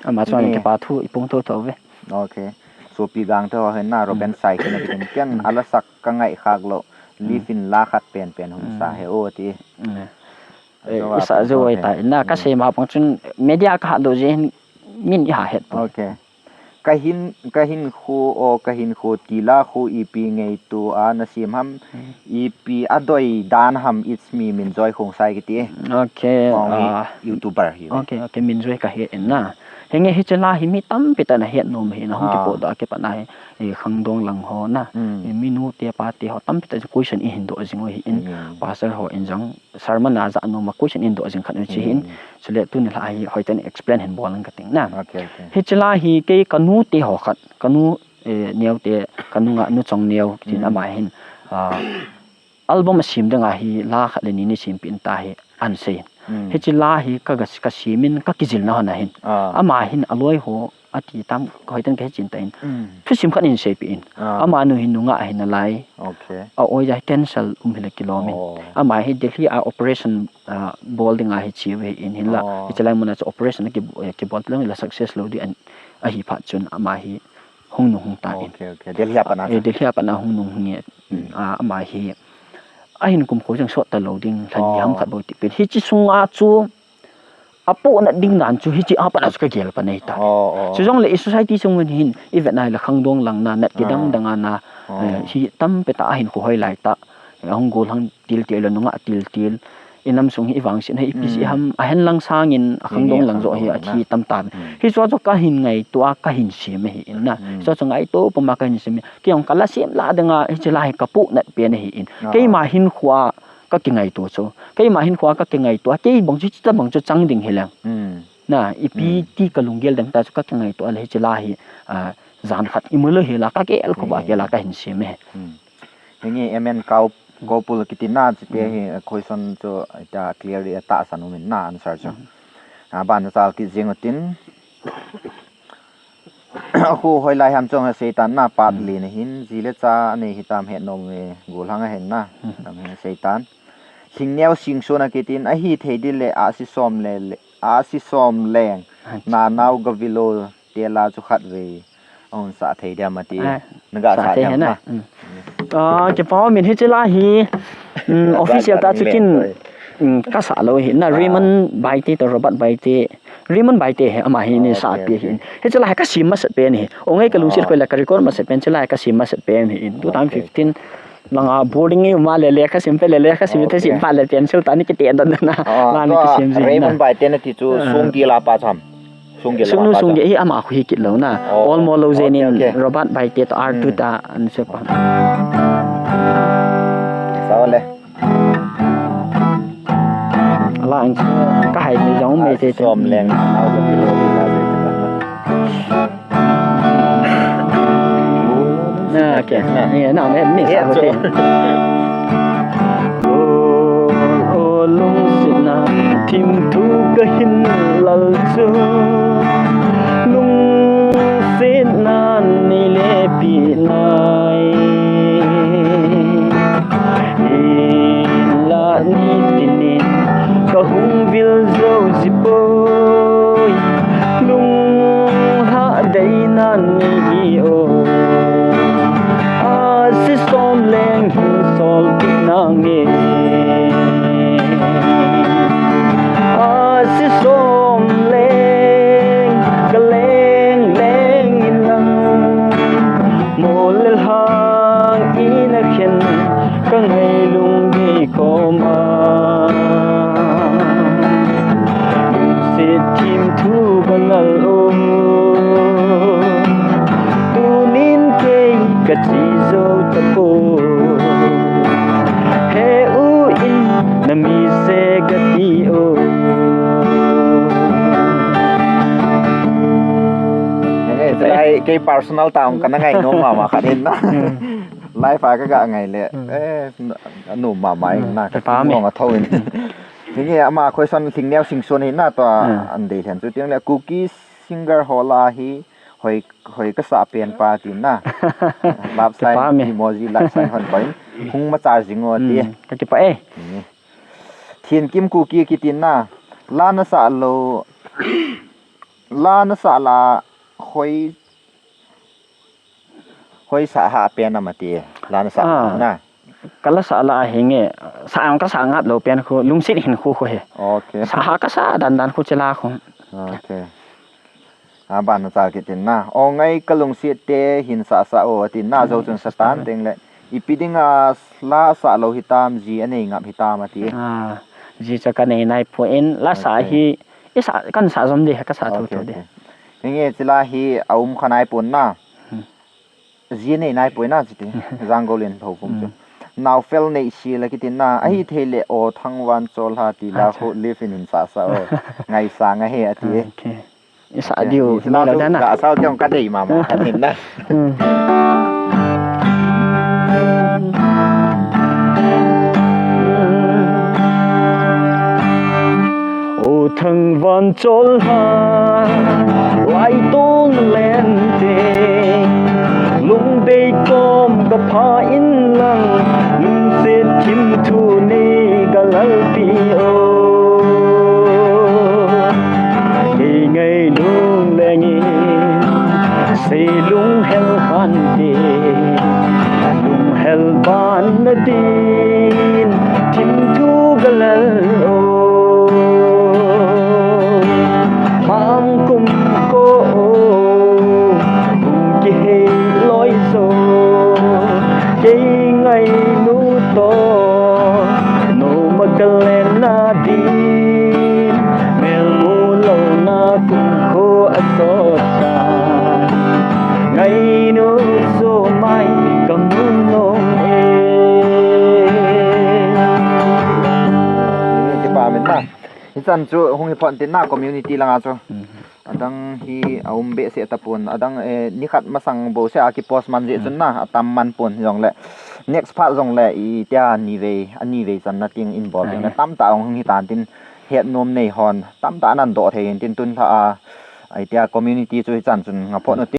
Ama chuan Ni. kipa thu i pung tho tho ve. Okay. Sopi gang te ho hin na, Robin Mm. Sai kina kitin ken Mm. a la sak ka ngai khak lo. Mm. Live in la khat pen pen hung sa Mm. he o ti. Mm. Ajo Eh, a isa pung jo tho ai he. ta na ka Mm. sei ma pang chun media ka ha do je hin min i ha het poi. Okay. Ka hin, ka hin khu o ka hin khu ti la khu ipi ngei tu a na sim ham Mm. ipi a doi dan ham it's me Minjoy Khongsai kiti. Okay. Kong hi ah. YouTuber hi. Okay, okay, Minjoy ka he en na. Henge hiche la hi mi tampi ta na het nom hi na hung Ah. kipoh doh a kipat na hi, eh, khangdong lang ho na. Mm. Eh, mi nu te pa te ho tampi ta question i hin doh jing u hi in Mm. pastor ho in jong sermon a ja nom a question in doh jing khat u chi hin. Mm. Chule tuni la hi hoi ten explain hin bol ang ka ting na. Okay, okay. Hiche la hi kei ka nu te ho khat, ka nu, eh, neo te, ka nu nga nu chong neo tin Mm. ama hin, ah, album a sim ding a hi la khat le ni ni sim pin ta hi an sei. Mm. Hiche la hi ka ga, ka sim in ka kijil na hon a hin. Ah. Ama hin a loi ho a ti tam ka hoi ten ka he chin ta in. Mm. Thusim khat in sei pi in. Ah. Ama nu hin nunga hin a lai. Okay. A oi ja cancel um hi le kilom in. Oh. Ama hi Delhi a operation, ah, bol ding a hi chi ve in hin la. Oh. Hiche lai mun a chu operation a ki, eh, kibol lang la success lo di an a hi phat chun ama hi hung nung hung ta in. Okay, okay. Delhi a pat na Eh, chu. Delhi a pat na hung nung hung e. Mm. Ah, ama hi a hin kum kho jang sot ta lo ding, hlan Oh. hi ham khat bo ti pen. Hiche sung a chu, a poh na ding dan chu, hiche a pat na chu ka gel pa nei ta. Oh, oh. Chu jong le i society sung hin, i vet na hi la khangdong lang na, nat ki Oh. dang dang a na, Oh. eh, hi tam pe ta a hin kho hoi lai ta. Eh, hung gol hang til til lo nunga til til. I nam sung hi i vang sin hi i pi si Mm. ham, a hen lang sang in, a khangdong Nge, lang jo hi a khangdong na. thi tam ta. Mm. Hi chu chu ka hin ngai tua, ka hin sim hi in na. Mm. Chu chu ngai to puma ka hin sim. Kei jong ka la sim la ding a, hiche la hi ka poh nat pen hi in. Ah. Keima hin khua ka kingaito chu. Keima hin khua ka kingaito a, kei bang chu, chita bang chu chang ding hi leng. Mm. Na, ipi Mm. ti ka lunggel dang ta chu ka kingaito a le hiche la hi, ah, jan khat imu lou hi la ka kel kho ba kel a ka hin sem e. Hmm. Hinge M N Kau, Kaupul kiti na chite hi question chu ita clear ita san umin na answer chu. A ban na chal kit jing utin. Khu hoi lai ham chong ha seitan na pat li na hin ji le cha nei hitam het nom e gul hang a hen na. Tam he seitan. Hling neo sing suan a kitin a hi thei di le a si som le le, a si som leng. Na nau ga vilo te la chu khat ve. Ahun sa thei dia mati. Ai, na ga sa sa thei dia hena. Ma. Mm. Ah, ke pa min hi chila hi. Mm, official ta chu kin. Mm, ka sa lo hi na Raymond Baite to Robert Baite. Raymond Baite he ama hi ni sa pi hi. He chila hi ka sim ma sat pen hi. Ongai ka lungsit khoi la ka record ma sat pen chila hi ka sim ma sat pen hi. Two thousand fifteen langa boarding i uma le le ka sim pe le le ka sim te sim pa le pencil ta ni ki te don na. La ni ki sim ji na. Raymond Baite na ti chu sung di la pa cham. Sung di la pa cham. Sung di hi ama khu hi kit lo na. All mo lo je nin Robert Baite to R two ta an se pa. Sa le. Ala ang ka hai ni jong me te te. Som leng. Na ke. Ni na me ni sa ho te. O lung sina thim thu ka hin lal chu. Lung sina ni le pi nai. Inla ni tinin ka hung vil zo ji poi. Lung ha dei nan ni hi o. A si som leng hin sol ti nang e. A si som leng ka leng leng in lang. Mo le hang in a khen ka ngai lung di koma. Lungsit thim thu ka ngal o. Tunin kei ka chi zo ta po. He u in na mi se ka ti o. Ngai, kei personal ta ong ka na ngai nom mama khat in na. Live a ka ga ngai le. Eh, nu mama in na ka pa mi. Ngong a tho in. Hinge ama question hling neo sing suan hi na to an dei hlen chu tiang le Kuki singer ho la hi hoi hoi ka sa pen pa ti na. Love sign emoji love sign hon pa in. Hung ma cha jing o ti. Ka ti pa e. Thin Kim Kuki kiti na. La na sa lo. La na sa la hoi Hoi sa ha pen ama ti, la na sa na. Ka la sa la a hinge, sa ang ka sa ngat lo pen khu, lungsit hin khu khu he. Okay. Sa ha ka sa dan dan khu chila khu. Okay. A ban na chal kitin na. O ngai ka lungsit te hin sa sa o tin na zo chun sa tan teng le. Ipi dinga la sa lo hitam ji a nei ngap hitam ati. Ah, ji cha ka nei nai po in la sa hi, i sa kan sa zom de ka sa tho tho de. Hinge chila hi a um kha nai pon na. Ji nei nai poi na chiti. Jangol in tho kum chu. Naufel nei si la kitin na. Ahi thei le o Thangvan chol ha ti la khu live in in sa sa o. Ngai sa nga he ati. Okay. I sa diu nei lo da na. Ka sa diu ka dei mama ka tin na. O Thangvan chol ha, lai ton len te, lung dei kom ka pha in lang, lungsit thim thu nei ka lalpi o. Kei ngai lung leng in, sei lung hel han te, lung hel ban na din, thim thu ka lal o. Mang kum ko o, kum ki hei loi zo, kei ngai nu to, no ma ka len na din, mel mu lo na kum ko a so sa, ngai nu so mai ka mu no e. Ti pa min na. Hichan chu hung hi phon tin na community langa chu. Adang hi aum behseh tapon, adang, eh, nikhat masang bouseh a kipost man jeh chun na, atam man pon jongle. Next part jongle, itia nivei, anivei channa ting inbol ding le tamtah hung hitan tin, hetnom nei hon tamtah nan doh thei hin tin tun lha a, itia community chu hichan chun ngaphot u tin.